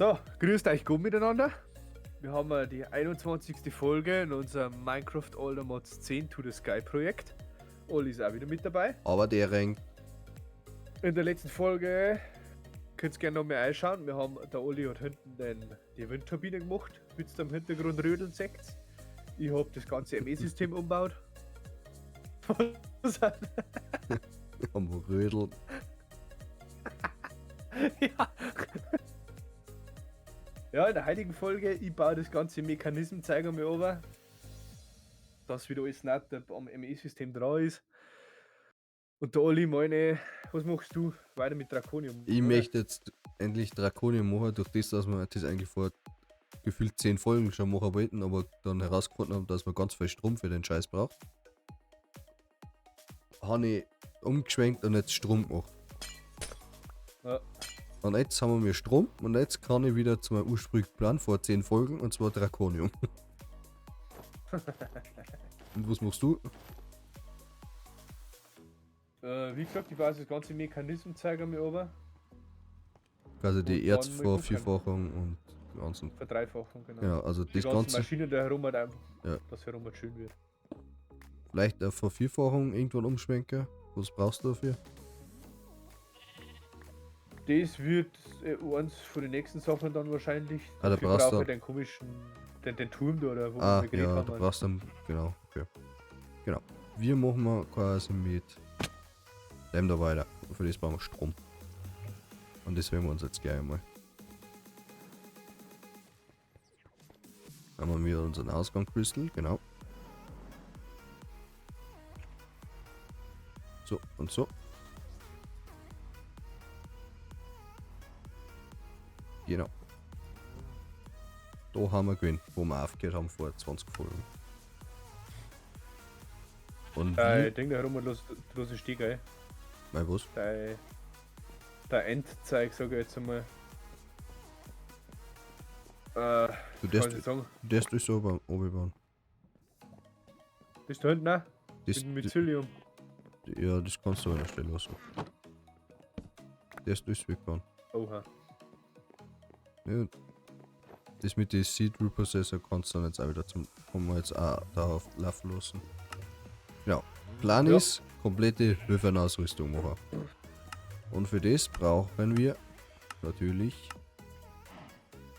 So, grüßt euch gut miteinander. Wir haben die 21. Folge in unserem Minecraft All the Mods 10 to the Sky Projekt. Olli ist auch wieder mit dabei. Aber der Ring. In der letzten Folge könnt ihr gerne noch mal einschauen. Wir haben, der Olli hat hinten die Windturbine gemacht, wie ihr im Hintergrund rödeln seht. Ich habe das ganze ME-System umgebaut. Am Rödeln. Ja. Ja, in der heutigen Folge, ich baue das ganze Mechanismus, zeige mir over, dass wieder alles nicht am ME-System dran ist. Und der Olli, meine, was machst du weiter mit Draconium? Ich möchte jetzt endlich Draconium machen, durch das, dass wir das eigentlich vor gefühlt 10 Folgen schon machen wollten, aber dann herausgefunden haben, dass man ganz viel Strom für den Scheiß braucht. Habe ich umgeschwenkt und jetzt Strom gemacht. Ja. Und jetzt haben wir Strom und jetzt kann ich wieder zu meinem ursprünglichen Plan vor 10 Folgen, und zwar Draconium. Und was machst du? Wie gesagt, ich weiß das ganze Mechanismus zeigen mir aber. Also die Und dann mal Erzvervierfachung und die ganzen. Verdreifachung, genau. Ja, also die das ganzen ganze Maschinen da herum halt einfach, Ja. dass herum halt schön wird. Vielleicht eine Vervierfachung irgendwann umschwenken. Was brauchst du dafür? Das wird eins von den nächsten Sachen dann wahrscheinlich. Ah, da Dafür brauchst brauche du ich den komischen, den Turm da, oder wo Ah, wir geredet ja, haben du halt. brauchst dann, genau, okay. Genau. Wir machen mal quasi mit dem da weiter. Für das brauchen wir Strom. Und das werden wir uns jetzt gleich einmal. Dann haben wir unseren Ausgang Crystal, genau. So und so. Genau. Da haben wir gewinnt, wo wir aufgehört haben vor 20 Folgen. Und wir Ich denke, da herum los, los ist die, gell? Mein was? Der Endzeug, sag ich jetzt einmal. Du Kann ich sagen. darfst das so oben bauen. Bist du hinten auch? Das, Mit dem Mycelium. Ja, das kannst du an der Stelle lassen. Der ist alles wegbauen. Oha. Ja. Das mit dem Seed Reprocessor kannst du dann jetzt auch wieder zum, kann man jetzt auch darauf laufen lassen. Genau. Plan ist, komplette Würfelausrüstung machen. Und für das brauchen wir natürlich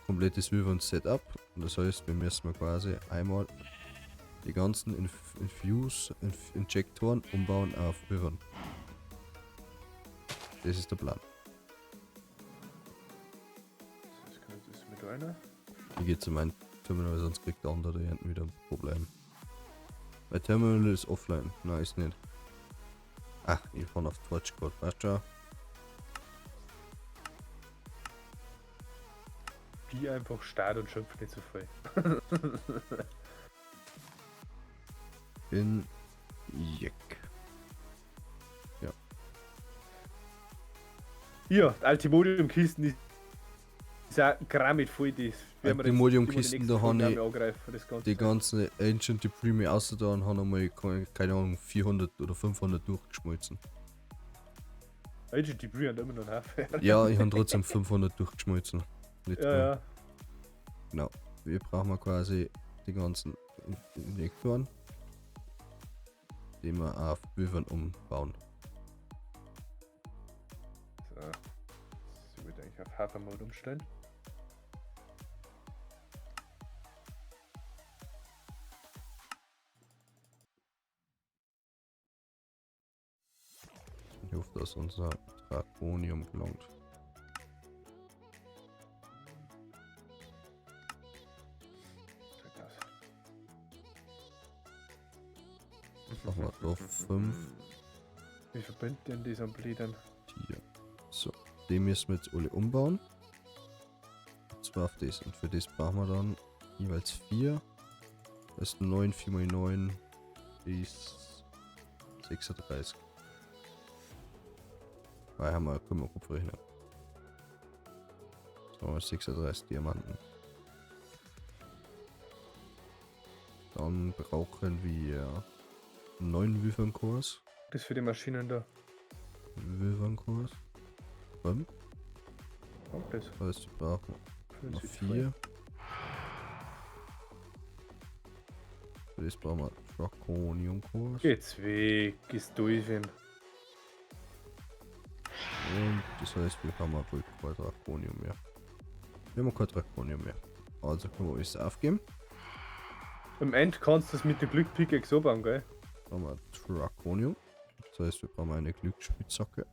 komplettes Wyvern-Setup. Und das heißt, wir müssen quasi einmal die ganzen Infuse-Injektoren umbauen auf Wyvern. Das ist der Plan. Das kann ich das mit einer. Ich gehe zu meinem Terminal, sonst kriegt der andere da hinten wieder ein Problem. Mein Terminal ist offline. Nein, ist nicht. Ach, ich fahr auf Twitch gerade, weißt du? Die einfach starrt und schimpft nicht so viel. In Jack. Ja. Ja, die Allthemodium-Kisten ist auch grammig voll, das werden wir jetzt Allthemodium-Kisten, immer die da nächsten habe Folgen ich auch mehr angreifen, das Ganze. die ganze Ancient Debris mir außer und haben einmal, keine Ahnung, 400 oder 500 durchgeschmolzen. Ancient Debris hat immer noch einen Haufen. Ja, ich habe trotzdem 500 durchgeschmolzen. Nicht Ja, mehr. ja. Genau. Wir brauchen quasi die ganzen Injektoren, die wir auf Wyvern umbauen. So. Ich würde eigentlich auf Hyper Mode umstellen. Ich hoffe, dass unser Draconium gelangt. Machen wir da 5. Wie verbindet denn das am Blättern? 4. So, den müssen wir jetzt alle umbauen. Und zwar auf das. Und für das brauchen wir dann jeweils 4. Das ist 9, 4 mal 9 ist 36. Weil haben wir, können wir grob rechnen. So, 36 Diamanten. Dann brauchen wir 9 Wyvern-Cores. Das für die Maschinen da. Wyvern-Cores. 5. Und das. Das heißt, wir brauchen Noch 4. Für das brauchen wir Draconium Cores. Geht's weg, ist durch. Und das heißt, wir haben auch wohl kein Draconium mehr. Wir haben kein Draconium mehr. Also können wir alles aufgeben. Im End kannst du das mit der Glückpicke so bauen, gell? Brauchen wir Draconium. Das heißt, wir brauchen eine Glücksspitzhacke.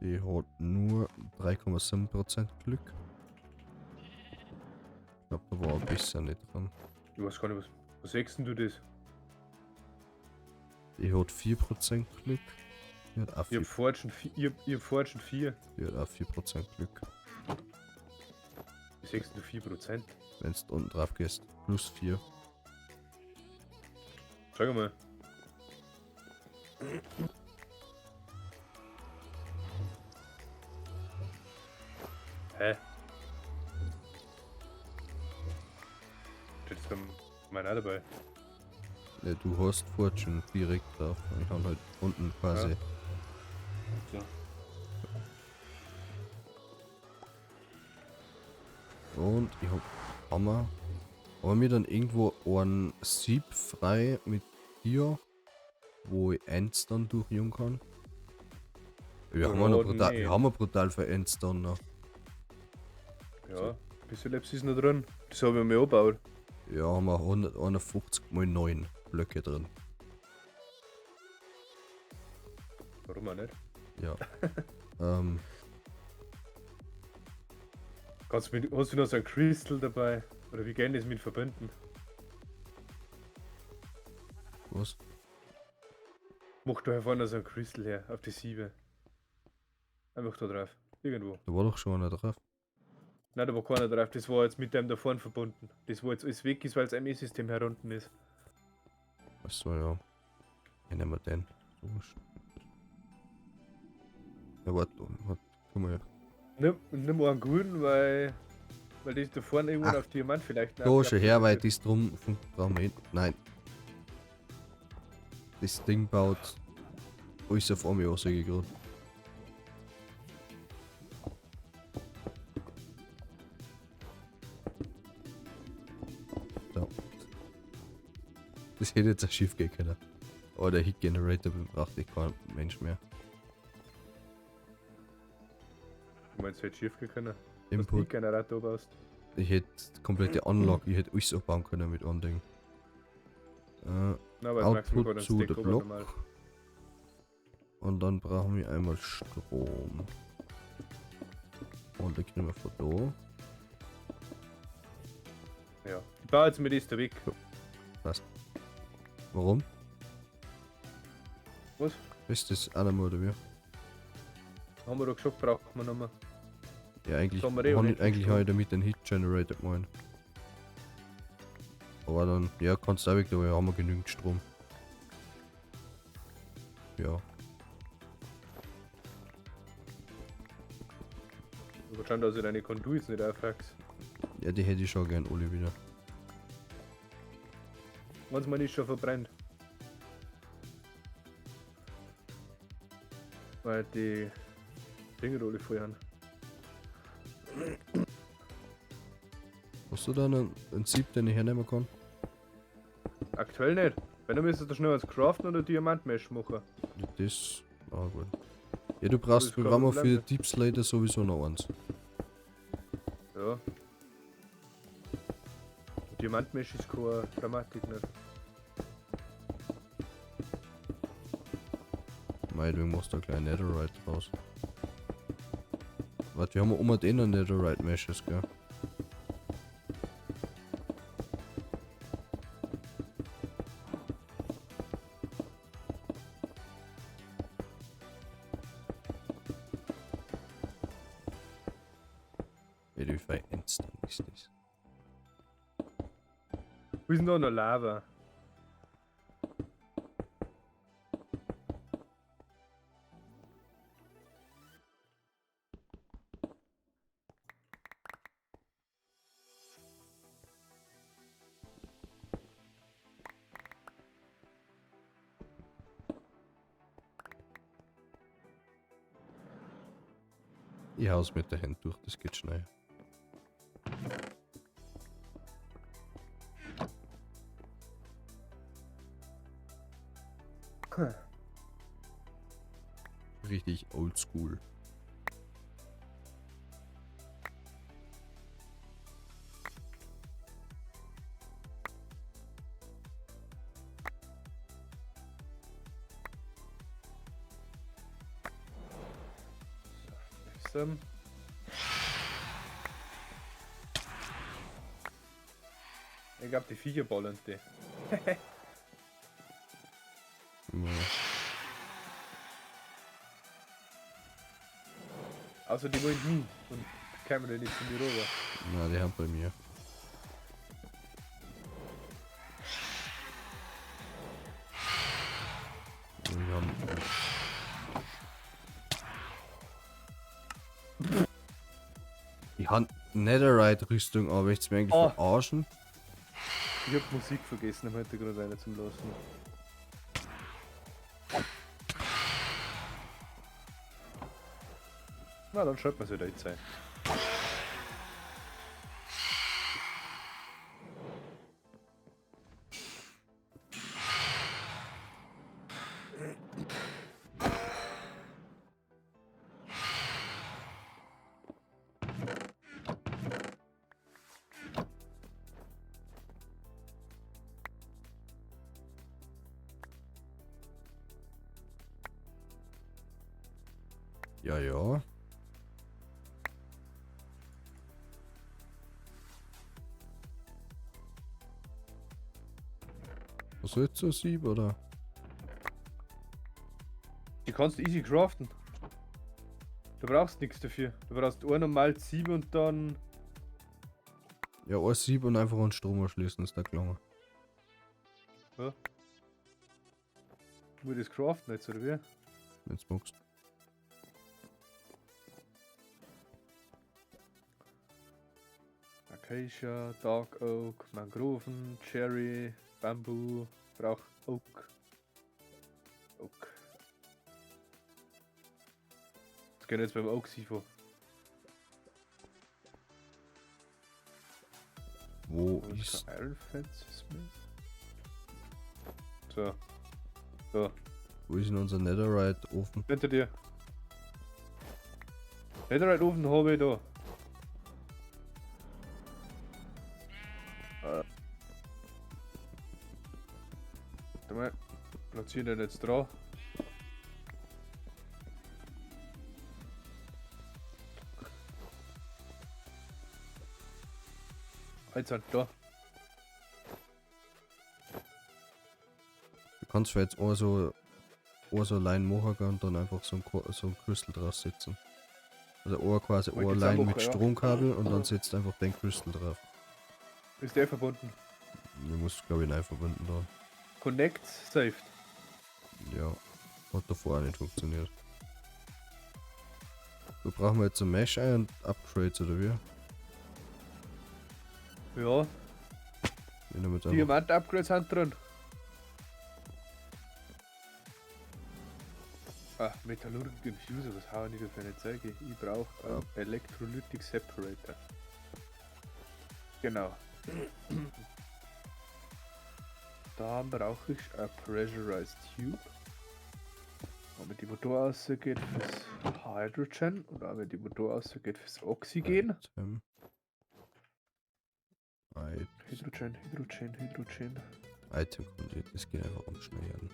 Die hat nur 3,7% Glück. Ich glaube, da war ein bisschen nicht dran. Ich weiß gar nicht, was sagst denn du das? Die hat 4% Glück. Die hat auch Ich hab 4, Fortune 4. Ich hab Fortune 4. die hat auch 4% Glück. Wie sagst du 4%? Wenn du unten drauf gehst. Plus 4. Schau mal. Hä? Steht das bei meiner auch dabei? Ja, du hast Fortune direkt drauf. Ich habe halt unten quasi. Ja. So. Und ich hab Hammer. Aber mir dann irgendwo einen Sieb frei mit dir, wo ich Ends dann durchjungen kann. Wir haben noch brutal, wir haben brutal für Ends dann noch. Ja, ein bisschen Labs ist noch drin. Das habe ich mir angebaut. Ja, haben wir 151 mal 9 Blöcke drin. Warum auch nicht? Ja. Kannst du mit, hast du noch so ein Crystal dabei? Oder wie gehen das mit verbinden? Was? Mach doch einfach noch so ein Crystal her, auf die 7. Einfach da drauf. Irgendwo. Da war doch schon einer drauf. Nein, da war keiner drauf. Das war jetzt mit dem da vorne verbunden. Das, wo jetzt alles weg ist, weil das ME-System herunten ist. Achso, ja. Ich nehme den. So. Ja, warte, warte. Guck mal. Nimm einen guten, weil das da vorne irgendwo auf Diamant vielleicht. Da schon her, weil das drum brauchen wir nicht. Nein. Das Ding baut alles auf einmal an, sag ich gerade. So. Das hätte jetzt auch schief gehen können. Aber der Heat Generator braucht ich kein Mensch mehr. Du meinst, hätte schief gehen können? Input. Generator baust. Ich hätte komplette Unlock, ich hätte alles abbauen können mit einem Ding. Na, aber Output zu der Block. Und dann brauchen wir einmal Strom. Und da kriegen wir von da. Ja, ich baue jetzt mit ist der Weg. Ja. Passt. Warum? Was? Ist das auch nochmal oder wie? Haben wir doch gesagt, braucht man nochmal. Ja, eigentlich habe ich damit den Heat Generator gemeint. Aber dann, ja, kannst du auch weg, aber haben wir genügend Strom. Ja. Aber scheint, dass ich deine Conduits nicht aufhackst. Ja, die hätte ich schon gern, Oli, wieder. Wenn's man nicht schon verbrennt. Weil die Dinge alle voll haben. Hast du da einen Sieb, den ich hernehmen kann? Aktuell nicht. Wenn du müsstest du schnell als Craften oder Diamantmesh machen. Das. Ah, gut. Ja, du brauchst Programme für Deep Slater sowieso noch eins. Ja. Diamantmesh ist keine Dramatik nicht. Meinetwegen machst du da gleich Netherite draus. Warte, wir haben immer den Netherite Meshes, gell? Wie viel Endstone ist das? Wo ist denn da noch Lava? Ich hau's mit der Hand durch, das geht schnell. Richtig oldschool. So. Ich glaube, die Viecher ballern die. Ja. Also die wollen nie und kämen dann nicht zu mir rüber. Na, die haben bei mir. Wir haben. Ich hab Netherite-Rüstung, aber ich mir eigentlich Oh. verarschen? Ich hab Musik vergessen im Hintergrund eine zum Lassen. Na, dann schalten wir sie da jetzt ein. Ja, ja. Was soll jetzt so Sieb, oder? Die kannst du easy craften. Du brauchst nichts dafür. Du brauchst ein normal Sieb und dann. Ja, ein Sieb und einfach einen Strom anschließen, ist der gelungen. Ja. Muss ich das craften jetzt, oder wie? Wenn's magst. Acacia, Dark Oak, Mangroven, Cherry, Bamboo, brauch Oak. Oak. Was geht jetzt beim Oak Sifo? Wo Oh, ist. kein Iron Fences mehr? So. So, Wo ist denn unser Netherite-Ofen? hinter dir. Netherite Ofen habe ich da. Warte mal, platzieren den jetzt dran. Jetzt halt da. Du kannst vielleicht auch so, Line machen gell, und dann einfach so ein, so ein Crystal drauf setzen. Also auch quasi Wollte ein ich jetzt auch Line mit machen, ja. Stromkabel und dann setzt einfach den Crystal drauf. Ist der verbunden? Du musst glaube ich neu verbinden da. Connect saved. Ja, hat davor auch nicht funktioniert. Da brauchen wir jetzt ein Mesh ein und Upgrades oder wie? Ja, Ich nehme jetzt einfach. Diamant-Upgrades sind drin. Ah, Metallurgic Infuser, was hau ich da für eine Zeige? Ich brauche einen Electrolytic Separator. Genau. Dann brauche ich eine Pressurized Tube. Damit die Motor rausgeht fürs Hydrogen und damit die Motor rausgeht fürs Oxygen. Item. Item. Hydrogen, Hydrogen, Hydrogen. Item kommt das geht einfach am schnellsten.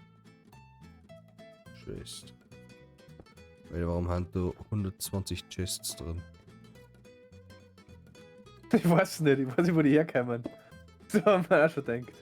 Chest. Weil warum haben da 120 Chests drin? Ich weiß nicht, ich weiß nicht, wo die herkommen. So haben wir auch schon gedacht.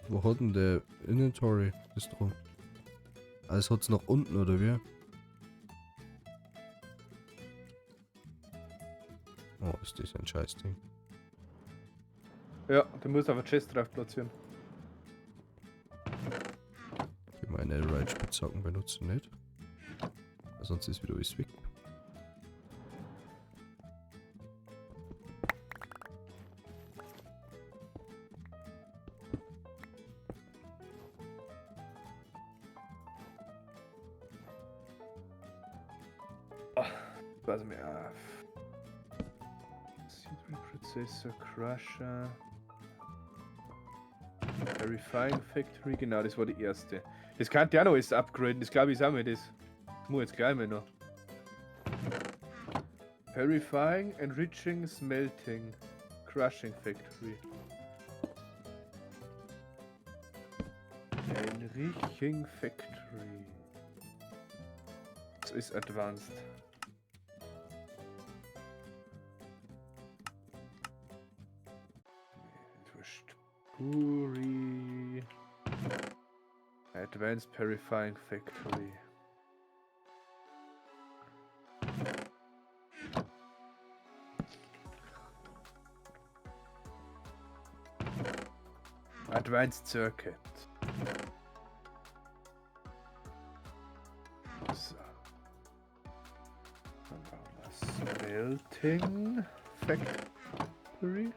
Wo hat denn der Inventory das drum? Alles hat's nach unten, oder wie? Oh, ist das ein Scheißding. Ja, du musst einfach Chest drauf platzieren. Ich meine Netherite Spitzhacken benutzen nicht. Sonst ist wieder alles weg. Pass mir auf. Seed Reprocessor, Crusher. Refine Factory, genau, das war die erste. Das kann ja auch noch alles upgraden, das glaube ich ist auch mal das. Das muss ich jetzt gleich mal noch. Purifying, Enriching, Smelting, Crushing Factory. Enriching Factory. Das ist Advanced. Puri. Advanced Purifying Factory. Advanced Circuit. So. Dann brauchen wir Smelting Factory.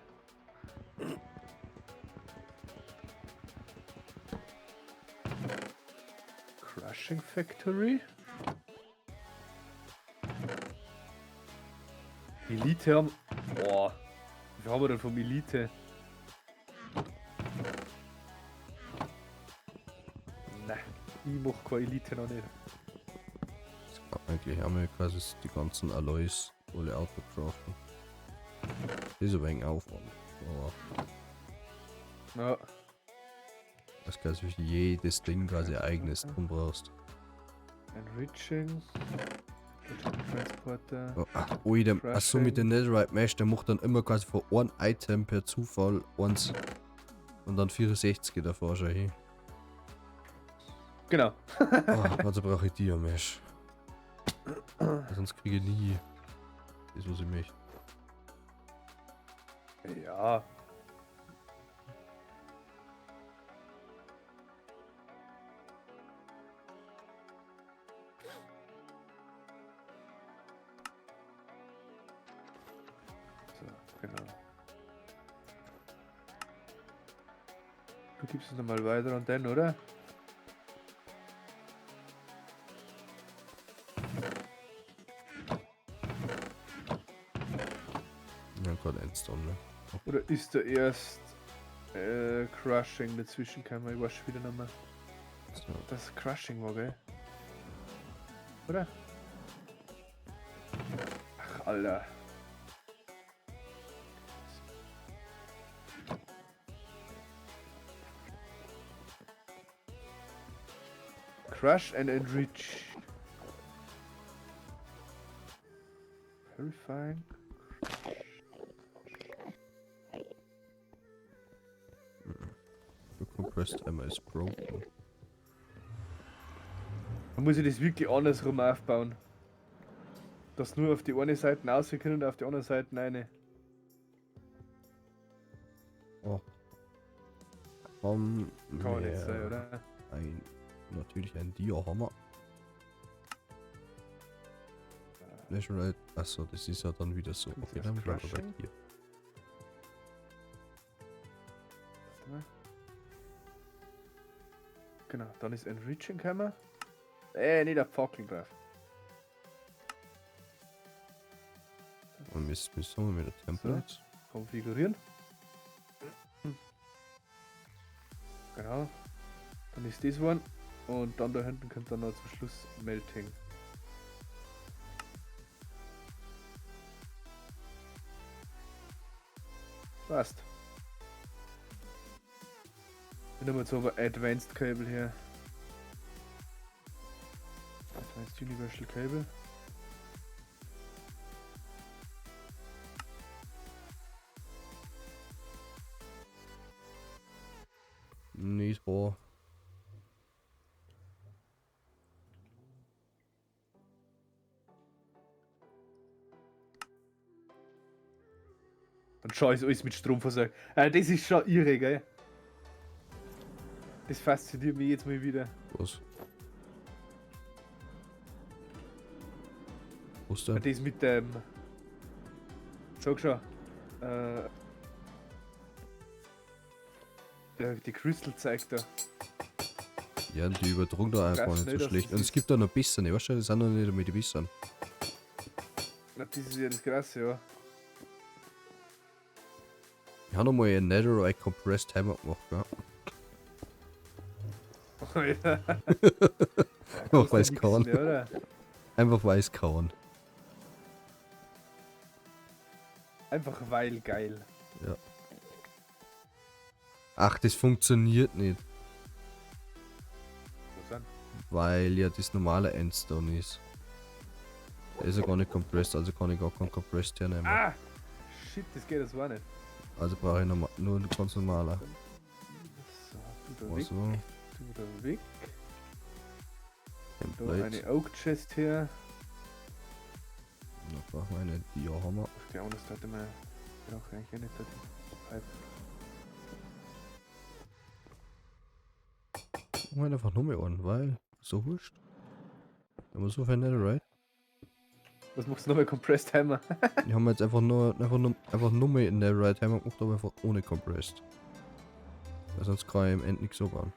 Crushing Factory. Elite haben. Boah. Wie viel haben wir denn vom Elite? Nein, ich mach keine Elite noch nicht. Das kann eigentlich auch mal quasi die ganzen Alloys alle autocraften. Das ist ein wenig Aufwand. Aber Ja. das quasi für jedes Ding quasi ein eigenes drum brauchst. Enriching. Transporter. Oh, ach, ui, der, achso, mit dem Netherite Mesh, der macht dann immer quasi von einem Item per Zufall eins. Und dann 64 geht davor schon hin. Genau. Oh, also brauche ich Dia Mesh. Sonst kriege ich nie das, was ich möchte. Ja. So, genau. Du gibst es nochmal weiter und dann, oder? Ja, gerade Endstone, ne? Oder ist da erst Crushing dazwischen gekommen? Ich weiß schon wieder nicht mehr. So. Das Crushing war, gell? Oder? Ach, Alter. Crush and Enrich. Purifying. The compressed hammer is broken. Dann muss ich das wirklich andersrum aufbauen. Dass nur auf die eine Seite raus können und auf die andere Seite eine. Oh. Haben Kann nicht sein, oder? Ein, natürlich ein Dia-Hammer. Netherite. Achso, das ist ja dann wieder so. Okay, dann bleiben wir bei dir. Warte mal. Genau, dann ist Enriching gekommen. Nicht auf Fackeln drauf. Und wir haben wir mit der Templates. So, konfigurieren. Genau. Dann ist das one. Und dann da hinten kommt dann noch zum Schluss Melting. Passt. Dann nehmen wir jetzt aber Advanced Cable her. Advanced Universal Cable. Nicht wahr. Und schon ist alles mit Strom versorgt. Das ist schon irre, gell? Das fasziniert mich jetzt mal wieder. Was? Was denn? Das mit dem. Sag schon. Die Crystal zeigt da. Ja, die Übertragung da einfach Krass, nicht ne, so dass schlecht. das Und es ist. gibt da noch bessere, weißt du? Das sind noch nicht einmal die besseren. Na, das ist ja das Krasse, ja. Ich habe nochmal ein Netherite Compressed Hammer gemacht, gell? Alter. Einfach weil es kann. Mehr, oder? Einfach weil es kann. Einfach weil geil. Ja. Ach, das funktioniert nicht. Was denn? Weil ja das normale Endstone ist. Der ist ja gar nicht compressed, also kann ich gar keinen Compressed hernehmen. Ah! Shit, das geht das war nicht. Also brauche ich nur ganz normaler. So, du da weg, Also, du da weg. Da Template. eine Oak Chest her. Da brauchen wir eine Dia-Hammer. Auf die andere Seite mal. Brauche ich eigentlich nicht da die Pipe. Machen wir einfach nur mehr an, weil so wurscht. Haben wir so viel Netherite. Was machst du nochmal Compressed Hammer? Die haben wir jetzt einfach nur mehr in Netherite Hammer gemacht, aber einfach ohne Compressed. Weil sonst kann ich im End nichts so bauen.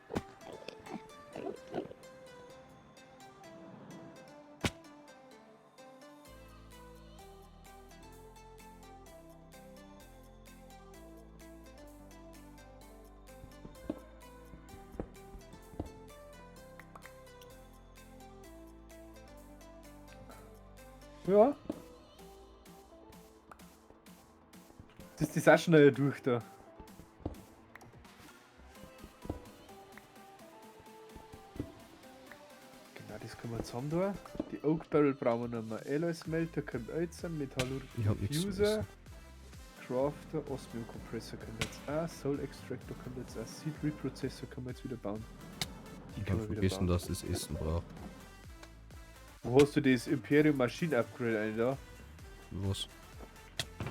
Ja. Das ist auch schnell durch da. Genau, das können wir zusammen tun. Die Oak Barrel brauchen wir noch mehr. Alloy Smelter können wir jetzt Metallurgic Ich hab nichts zu Fuser, essen. Crafter, Osmium Compressor können wir jetzt auch, Soul Extractor können wir jetzt auch, Seed Reprocessor können wir jetzt wieder bauen. Die Ich können hab wir wieder vergessen, bauen. dass das Essen braucht. Wo hast du das Imperium Machine Upgrade eigentlich da? Was?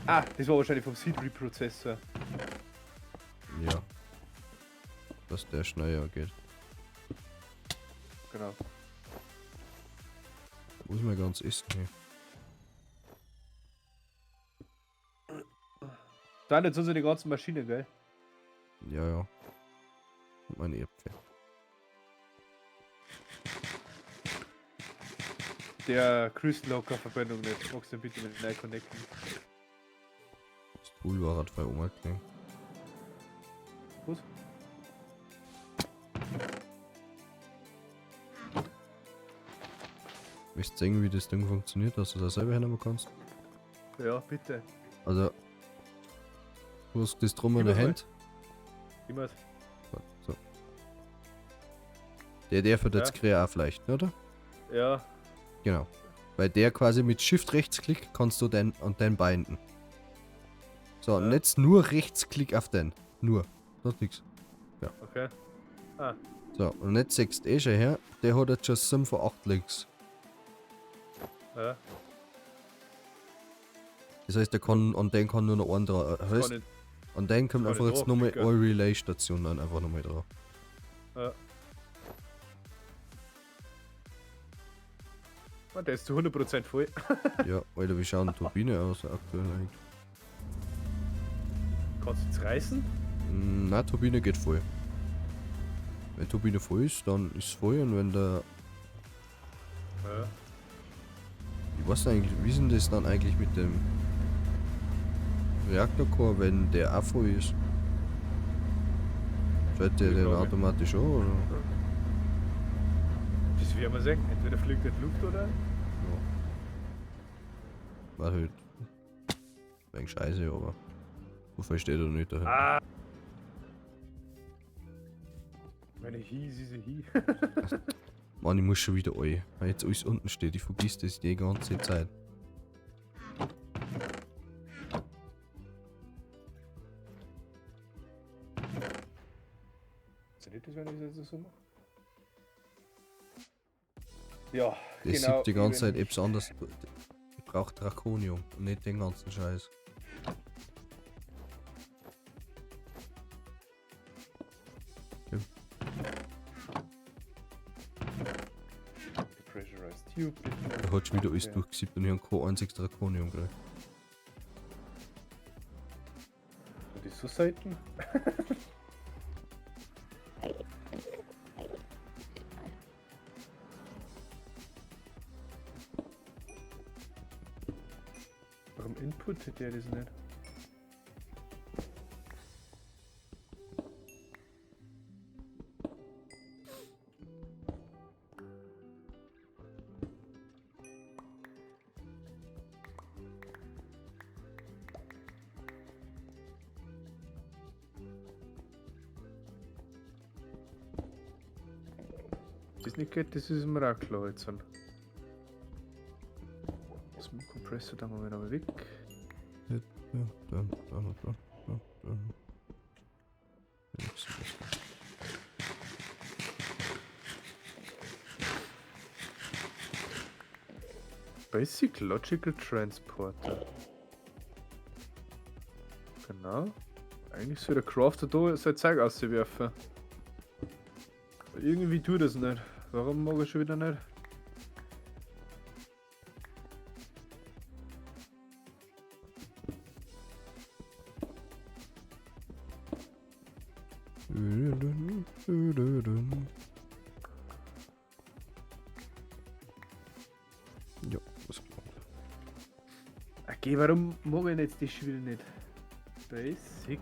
Ah, das war wahrscheinlich vom Seed Reprocessor. Ja. Dass der schneller geht. Genau. Wo ist mein ganz Essen hier? Da sind jetzt unsere ganzen Maschinen, gell? Ja, ja. Und meine Äpfel. Der Crystal Locker Verbindung nicht. Magst du bitte mit neu connecten? Das Tool war halt bei Oma gelegen. Was? Willst du sehen, wie das Ding funktioniert, dass du das selber hernehmen kannst? Ja, bitte. Also, du hast das drum in der Gib mir's Hand. Immer. So. Der wird jetzt ja auch vielleicht, oder? Ja. Genau. Weil der quasi mit Shift Rechtsklick kannst du den und den binden. So, und Ja. jetzt nur Rechtsklick auf den. Nur. Sonst nix. Ja. Okay. Ah. So, und jetzt siehst du eh schon her, der hat jetzt schon 7 von 8 links. Ja. Das heißt, der kann, an den kann nur noch einen dran. Das heißt, Kann ich, an den kommt kann einfach ich jetzt nochmal draufklicken. eine Relay-Station dann einfach nochmal drauf. Ja. Man, der ist zu 100% voll. Ja, Alter, wie schaut die Turbine aus aktuell eigentlich? Kannst du jetzt reißen? Na, Turbine geht voll. Wenn Turbine voll ist, dann ist es voll und wenn der. Ja. Ich weiß eigentlich, wie ist denn das dann eigentlich mit dem Reaktorcore, wenn der auch voll ist? Schaltet der Gute den Frage. automatisch an, oder? Das werden wir sehen. Entweder fliegt er in die Luft oder. Ja. War halt. Wegen Scheiße, aber. Wofür steht er nicht dahinter? Ah! Meine Hi, ist sie Hi. Mann, ich muss schon wieder rein. Weil jetzt alles unten steht. Ich vergiss das die ganze Zeit. Ist nicht das, wenn ich das so mache? Ja, Das genau. sieht die ganze Zeit ich etwas anders. Ich brauche Draconium und nicht den ganzen Scheiß. Okay. Pressurized Stupid. Der hat schon wieder alles Ja. durchgesiebt und ich habe kein einziges Draconium gekriegt. Und die so Seiten? Warum inputet der das nicht? Das nicht geht, das ist mir auch klar jetzt. Das mit dem Kompressor da mal wieder weg. Basic Logical Transporter. Genau. Eigentlich soll der Crafter da sein Zeug auswerfen. Aber irgendwie tut das nicht. Warum mag er schon wieder nicht? Ja, das klappt. Okay, warum mag ich denn jetzt das schon wieder nicht? Basic.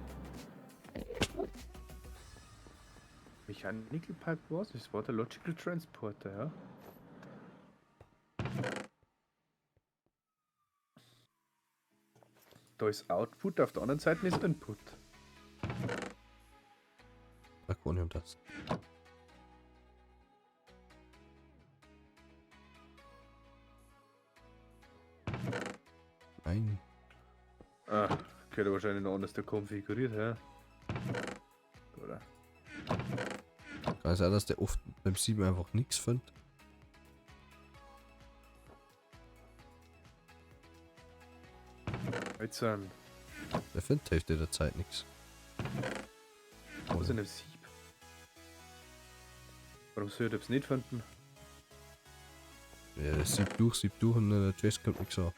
Mechanical Pipe was? Das war der Logical Transporter, ja. Da ist Output, auf der anderen Seite ist Input. Draconium das. Nein. Ah, okay, da wahrscheinlich noch anders da konfiguriert, ja. Oder? Kann es sein, dass der oft beim 7 einfach nichts findet? Jetzt an. Der findet Hälfte der Zeit nichts. Was in dem Sieb? Warum soll ich das nicht finden? Ja, der siebt durch und der Chest kommt nichts an.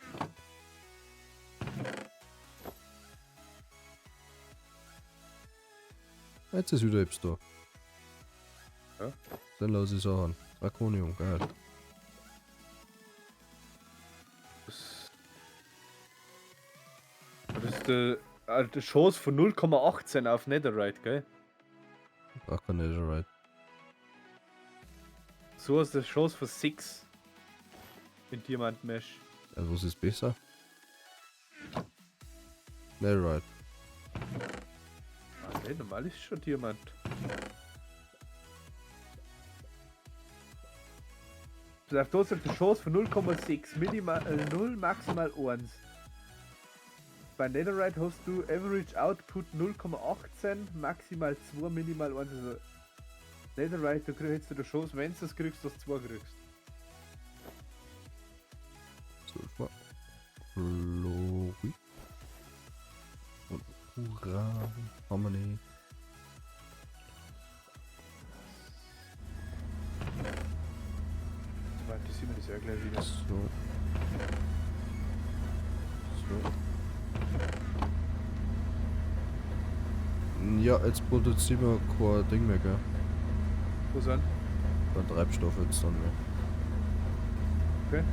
Jetzt ist wieder etwas da. Ja. Dann lass ich es auch an. Draconium, geil. Das, das ist die Chance von 0,18 auf Netherite, gell? Brauch kein Netherite. So hast du eine Chance von 6 in Diamant Mesh. Also was ist besser? Netherite. Ah, nee, normal ist schon Diamant. Pass auf, da ist eine Chance von 0,6, minimal 0, maximal 1. Bei Netherite hast du Average Output 0,18, maximal 2, minimal 1. Also Netherite, da kriegst du die Chance, wenn du das kriegst, dass du 2 kriegst. 12 mal. Chlorid. Und Uran haben wir nicht. Warte, sehen wir das ja gleich wieder. So. So. Ja, jetzt produzieren wir kein Ding mehr, gell? Wo sind? Kein Treibstoff jetzt dann mehr. Okay.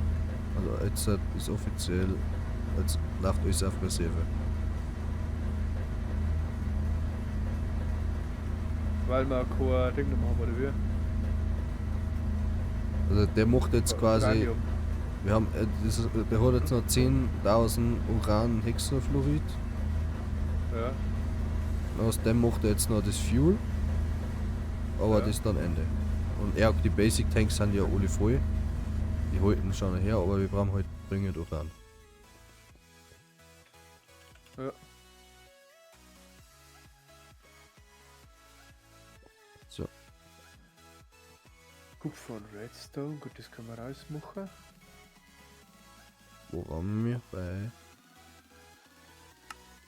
Also jetzt ist offiziell, jetzt läuft alles auf Reserve. Weil wir kein Ding mehr haben, oder wie? Also der macht jetzt quasi, Uranium. wir haben, das ist, der hat jetzt noch 10.000 Uran-Hexafluorid. Ja. Und aus dem macht er jetzt noch das Fuel. Aber Ja. das ist dann Ende. Und er, die Basic Tanks sind ja alle voll. Die halten schon her, aber wir brauchen halt dringend Uran. Ja. So. Kupfer und Redstone, gut, das können wir rausmachen. Wo waren wir? Bei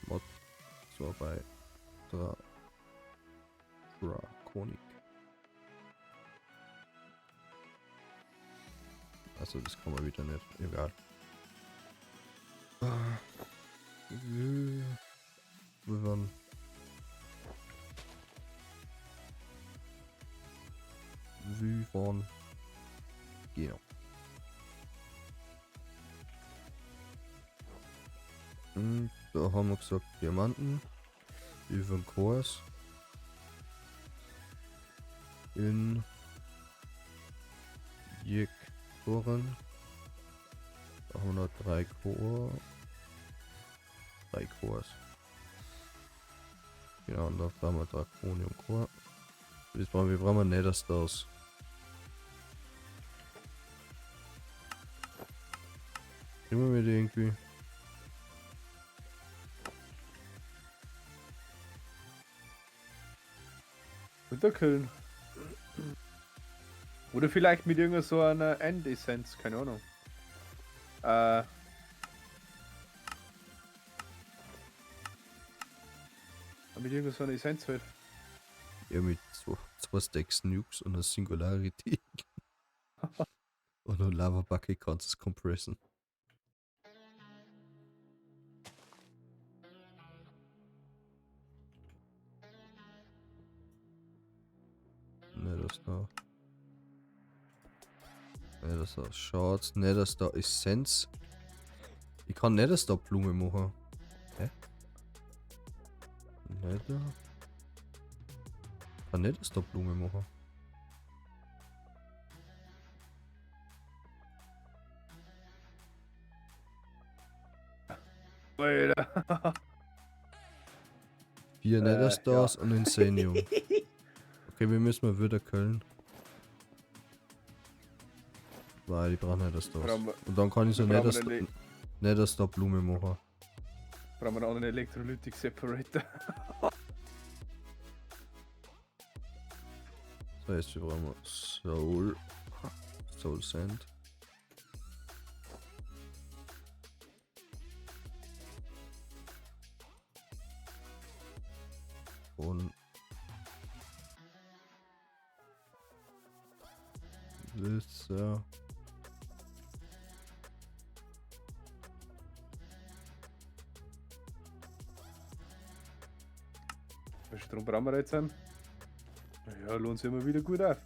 Mod. Das war bei Draconic. Also das kann man wieder nicht. Egal. Wir waren. Wyvern. Genau. Und da haben wir gesagt Diamanten. Wyvern Cores. In Jektoren. Da haben wir noch 3 Core. 3 Cores. Genau, und da brauchen wir Draconium Core. Das brauchen wir, brauchen wir Nether Stars. Kriegen wir die irgendwie? Runterkühlen. Oder vielleicht mit irgendeiner so einer End-Essenz, keine Ahnung. Mit irgendeiner so einer Essenz halt. Ja, mit 2 Stacks Nukes und einer Singularity. Und einer Lava Bucket kannst du es compressen. Ne, das da. Ne, das da. Schaut. Ne, das da Essenz. Ich kann nicht das da Blume machen. Hä? Ne, da. Kann nicht das da Blume machen. Alter. 4 Nether Stars ja. und Insanium. Okay, wir müssen mal wieder Köln. Weil die brauchen Nether Stars. Brauchen wir- Und dann kann ich so wir brauchen eine Nether Star Blume machen. Brauchen wir einen anderen Electrolytic Separator. Das heißt, wir brauchen Soul Sand. Und das, ja. Wie viel Strom brauchen wir jetzt an? Ja, lohnt sich immer wieder gut auf.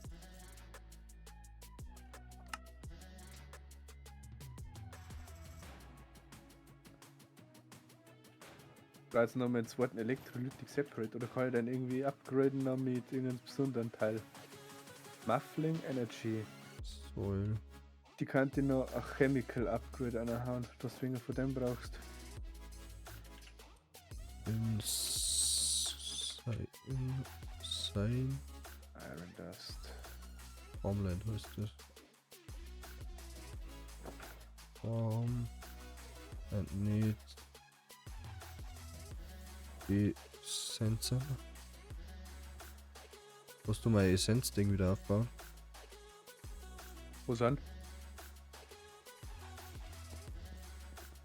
Ich brauche jetzt noch meinen zweiten Electrolytic Separate, oder kann ich den irgendwie upgraden noch mit irgendeinem besonderen Teil? Muffling Energy. Soil. Die könnte ich noch ein Chemical Upgrade anhauen, dass du weniger von dem brauchst. Insane. Iron Dust. Farmland heißt das. Farm and need die Essenz. Musst du mal Essenz-Ding wieder aufbauen? Wo sind?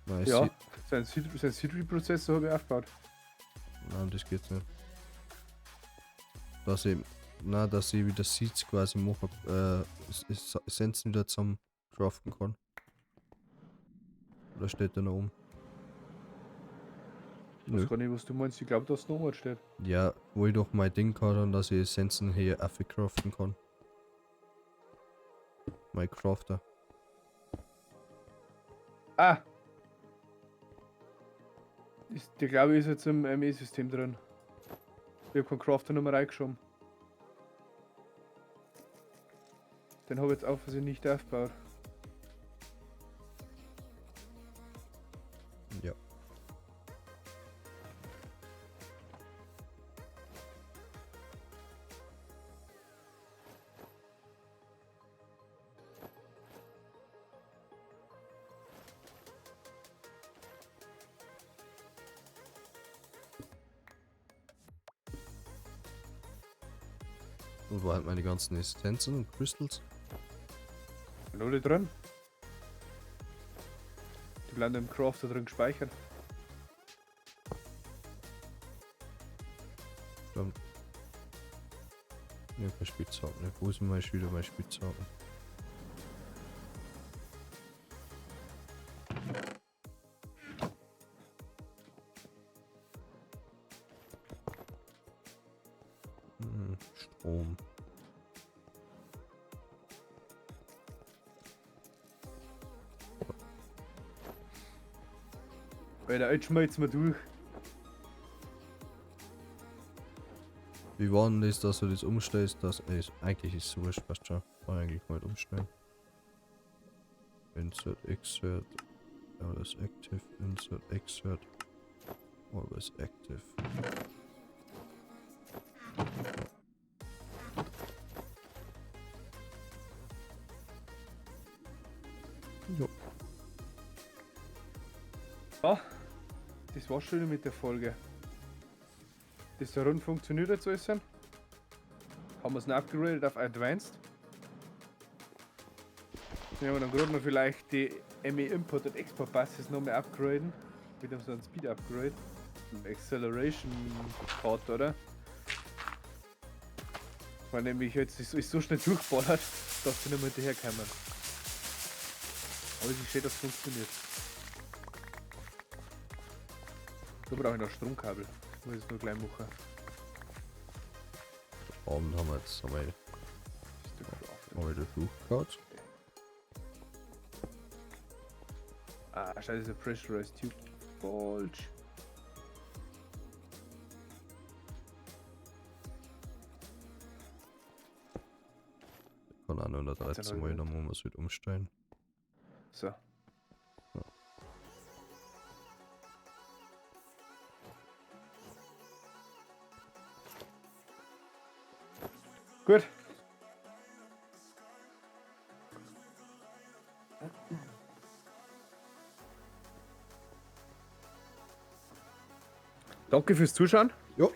Nein, Ja, sein Seed-Reprozessor habe ich aufgebaut. Nein, das geht nicht. Dass ich wieder Seeds quasi mache, Essenzen wieder zum craften kann. Oder steht der noch oben? Ich weiß Nö. gar nicht, was du meinst. Ich glaub, dass es noch oben steht. Ja, wo ich doch mein Ding kann, dass ich Essenzen hier craften kann. Mein Crafter. Ah! Der glaube ich ist jetzt im M E-System drin. Ich hab keinen Crafter noch mehr reingeschoben. Den hab ich jetzt auch versehen nicht aufgebaut. Ja. Und wo halt meine ganzen Essenzen und Crystals? Sind alle drin? Die bleiben im Crafter drin gespeichert. Stimmt. Ja, kein Spitzhacken. Wo ist denn wieder mein Spitzhacken? Strom. Alter, jetzt schmelzen wir durch. Wie war denn das, dass du das umstellst? Das ist, eigentlich ist es wurscht, passt schon. Kann eigentlich mal umstellen. Insert, Exert, always active, insert, exert, always active. Jo. Ja, das war's schon mit der Folge. Das rund funktioniert jetzt alles. Haben wir es noch upgegradet auf Advanced. Ja, und dann gerade noch vielleicht die ME Import und Export Buses noch mehr upgraden. Mit so einem Speed Upgrade. Ein Acceleration Part, oder? Weil nämlich jetzt ist so schnell durchballert, dass sie nicht mehr hinterherkommen. Aber es ist schön, dass es funktioniert. Da brauche ich noch Stromkabel. Das muss ich jetzt nur gleich machen. Abend haben wir jetzt einmal wieder durchgehauen. Ah, scheiße, Pressurized Tube. Falsch. Kann auch nur noch 13 Mal, dann muss man es wieder umstellen. So. Ja. Gut. Danke fürs Zuschauen. Jo.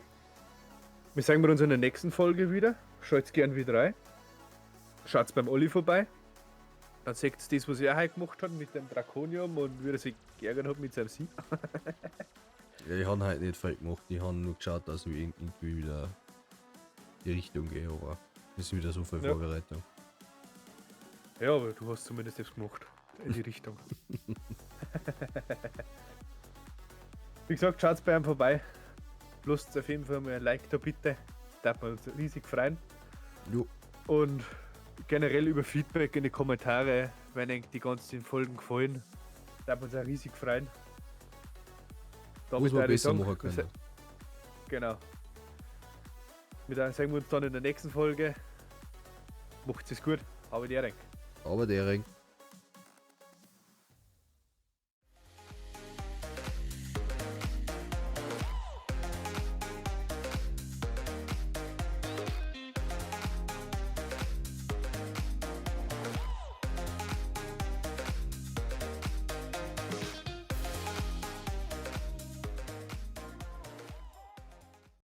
Wir sehen uns in der nächsten Folge wieder. Schaut gern wieder rein. Schaut beim Olli vorbei. Dann seht ihr das, was er heute gemacht hat mit dem Draconium und wie er sich geärgert hat mit seinem Sieg. Ja, ich habe halt nicht viel gemacht. Ich habe nur geschaut, dass ich irgendwie wieder die Richtung gehe, aber es ist wieder so viel Ja. Vorbereitung. Ja, aber du hast zumindest etwas gemacht. In die Richtung. Wie gesagt, schaut bei ihm vorbei. Lasst auf jeden Fall mal ein Like da bitte. Darf man uns riesig freuen. Jo. Und generell über Feedback in die Kommentare, wenn euch die ganzen Folgen gefallen, darf man uns auch riesig freuen. Muss man würde ich besser sagen, machen wir können. Genau. Mit dann sehen wir uns dann in der nächsten Folge. Macht's es gut. Habe die Ehre. Aber der Ring.